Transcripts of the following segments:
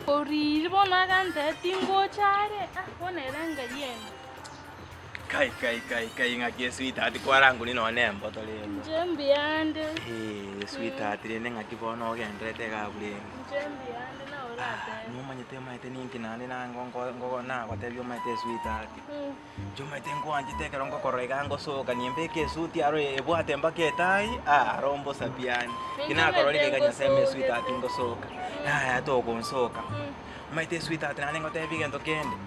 Oriri bono agantebia tingocha are, ah bono ere engai ende. Kai kai kai kai ng'aki esweetheart kwarangure nonye na emboto rende. Inche mbuyande. Eeh sweetheart rende ng'aki bono ogenderete iga abwo rende. Inche mbuyande naye oratebe. Nomanyete omanyete ninki naende nango nko nko nagotebia omanyete esweetheart. Inche omanyete nkwanchete ekero ngokorora iga ngosoka nimbeke esuti aro ebwate mpaka etai, ah aro mbosa pi yaani. Ninche Kinakororire omanyete iga nyasae ngosoke. sweetheart ngosoka, yaya togonsoka. Omanyete esweetheart naende ngotebie egento kende.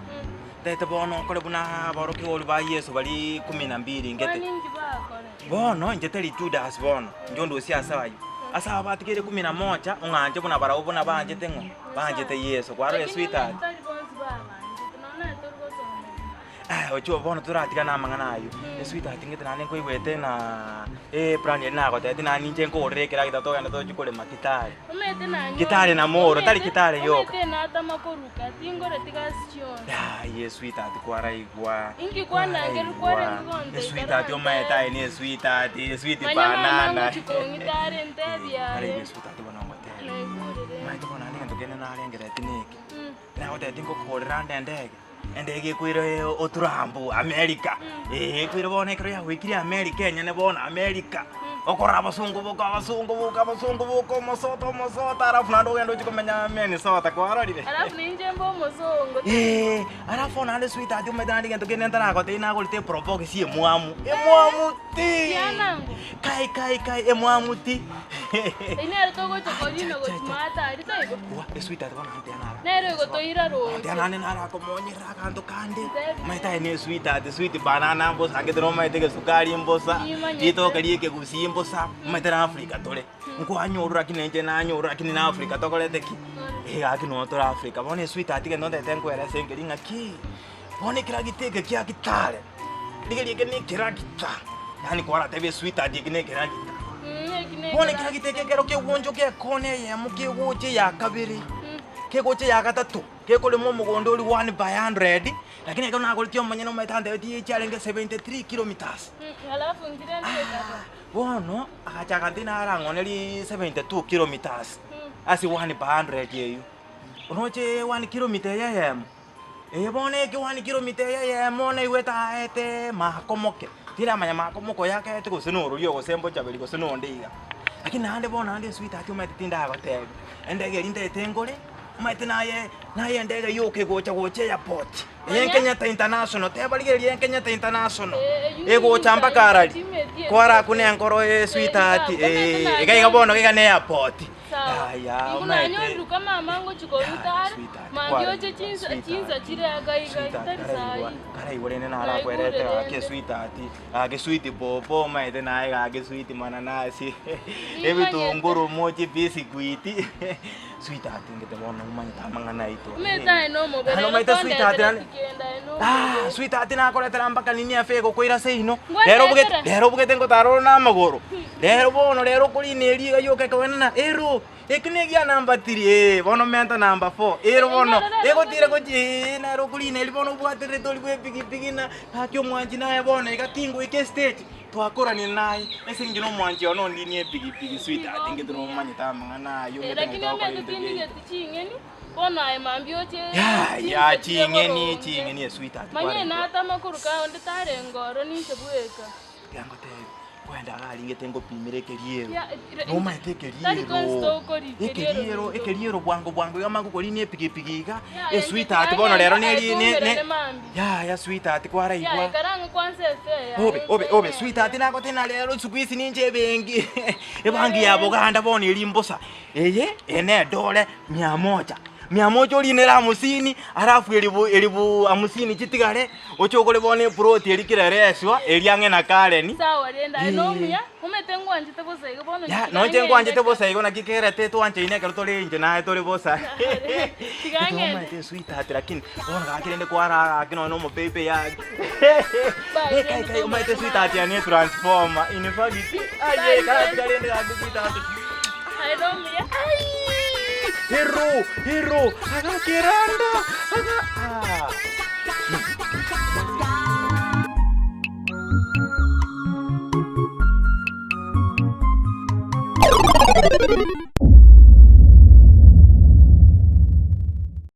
Tete bono okore buna aborokigwa ba Yeso baria ikomi na mbili ngete. Kwani inki bakorete? Bono inche tari Judas bono, inche onde ase ayio. Ase aba batigaire ikomi na moja, ong'anche buna barabwo buna banchete ng'o? Banchete Yeso. Kwarora Lakini esweetheart? tari bonsi babanchete, nonya naye tori gosoma. Eh, ochwo bono toratigane amang'ana ayio. Esweetheart ngete naende nkoigwete ng'a eplan eria nagotebetie naende ninche nkogorere ekeragita togende tochie korema Kitale. Omanyete nanyora. Kitale na Moro, tari Kitale yoka. Omanyete natama koruka, tingoreti gasi chionsi. Aye sweetheart kwaraigwa. Inki kwandangeria kwarenge gontebia Sweetheart omaete aye ne sweetheart, sweet Manya mama banana. ngochi kong'ita are ntebia are. Karaigwa sweetheart bono ngotebie. Naigure. Omaete bono naende egento kende narengereretie neke. Mm. Nagotebia tingokogorera ande endege. Endege ekoira oturambu America, eh ekoira bono ekero yagoikire America enyene bono America, okora abasongo boka abasongo boka abasongo boka omosota omosota alafu naende ogende ochie komenya Minnesota kwarorire? Alafu ninche mbe omosongo. Eh, alafu naende sweetheart omanyete naende egento kende ntaragotebia nagorete eprobox emwamu, emwamu ti! Tianango. Kai kai kai emwamu ti! Eyio nero togocha korina gochia maate aria taibo? Wa, esweetheart bono antea nara. Nero egotoira roche. Antea nane narakomonyerera aganto kande. Ntebi. Omanyete aye ne sweetheart, sweet banana mbosa angete nomanyete egesukari mbosa, Nimanyete. ritoke ria ekegusii mbosa, omanyete na Africa tore. Nkwanyorwa lakini nainche nanyorwa lakini na Africa tokorete ki? Eh gaki noo tore Africa. Bono esweetheart gento ntagete nkoerese nkeri ng'aki, bono ekeragita eke kia Kitale, rigerio eke ne ekeragita, yaani kwaratebe esweetheart eke ne ekeragita. Bono ekeragita eke ekero kegoonchoka ekona eyemo kegocha eya kabere, kegocha eya gatato, kekorema omogondo oria one by hundred, lakini ekero nagoretie omonyene omanyete antebetie chiarenge 73 kilometres. Bono agachaka ntindi narang'onerie 72 kilometres ase one by hundred eywo. Oroche one kilometer eye eyemo, Eye bono eke one kilometer eye eyemo naigwete aete makomoke, tiramanya makomoke oyo akaete gose norori gose mbochaberi gose nonde iga. Lakini naende bono naende esweetheart omanyete tindagotebia, endege eria ntaete ngore, omanyete naye naye endege yoka egocha gocha airport, eye Manya. Kenyatta International, teba rigereria eye Kenyatta International, Eh, eywo egocha mpaka Harare, Kwara kwarakuna enkoro eh sweetheart eh, iga iga bono iga ne airport. Sawa. Yaya, Ingo omanyete. nanyorire mama ngochia koruta are, Sweetheart, mambia kwara- oche chinsa sweetheart. chinsa chire iga iga Sweetheart, tari karaigwa sahi. karaigwa rende Naigure narakwerete gaki rende. sweetheart gaki sweet popo omanyete naye gaki sweet mananasi Nimanyete. ebitunguru mochi biscuit sweetheart ngete bono omanyete amang'ana aito Omanyete aye nomobere, Naende omanyete sweetheart tondetere nane tikenda aye Ah, nomobere. sweetheart nakoretera mpaka nini efe egokoira seino Ngwandetere. rero obogete rero obogete ngotara ore namagoro Rero bono rero okorina eria iga yoka ekogenena ero eki negia number three ee bono menta number four ero bono egotira gochia ee nero okorina eria bono obwatererete oria bwa epikipiki na gaki omwanchi naye bono iga tingoika estage twakoranire naye ase eng'encho na omwanchi one ondinie epikipiki sweetheart inche tinomanyete amang'ana ayio Eh, omanyete lakini ng'ai togokora omanyete ebinto biaito. tindigeti ching'eni, bono aye mambia oche Yaya chinsa chire ching'eni boronge. ching'eni esweetheart Manye kwarenge. natama koruka onde tarenge oro ninche bweka. Tiga ngotebie, kwenda iga aringete ngopimere ekeriero. Ya, ira- Nomaete Tari twensi ekeriero. tokorika Ekeriero, binto. ekeriero bwango bwango iga amanye gokorina epikipiki iga, Ya, esweetheart inche bono rero tiga neri ne ne tumerane mambia. yaya sweetheart Ya, kwaraigwa. ekarang'e kwanza efe ya, Obe, obe, efe obe, ya. sweetheart nagotebia na rero siku hizi ninche ebenki. Ebanki ya Buganda bono eri mbosa. Eye, eye nedore mia moja. Mia moja orinere hamsini, alafu elibu elibu hamsini chitigare, oche ogore bono eploti eria Kileleshwa, eria ang'e na Karen. Sawa rende aye nomuya, omanyete ngwanchete bosa igo bono Ya, tiga nonche ng'ende nkwanchete ka. bosa igo naki kerete twanchaine ekero tore inche naye tore bosa. Tiga ng'ende. Omanyete sweetheart lakini bono gaki rende kwarara gaki nonye na omopepe yaki. Bye, Kai rende kai omanyete tomanyete sweetheart yane etransformer in fact. Aye Bye, karatiga rende. rende gaki sweetheart. Aye nomuya. Hero, hero, agakeranda.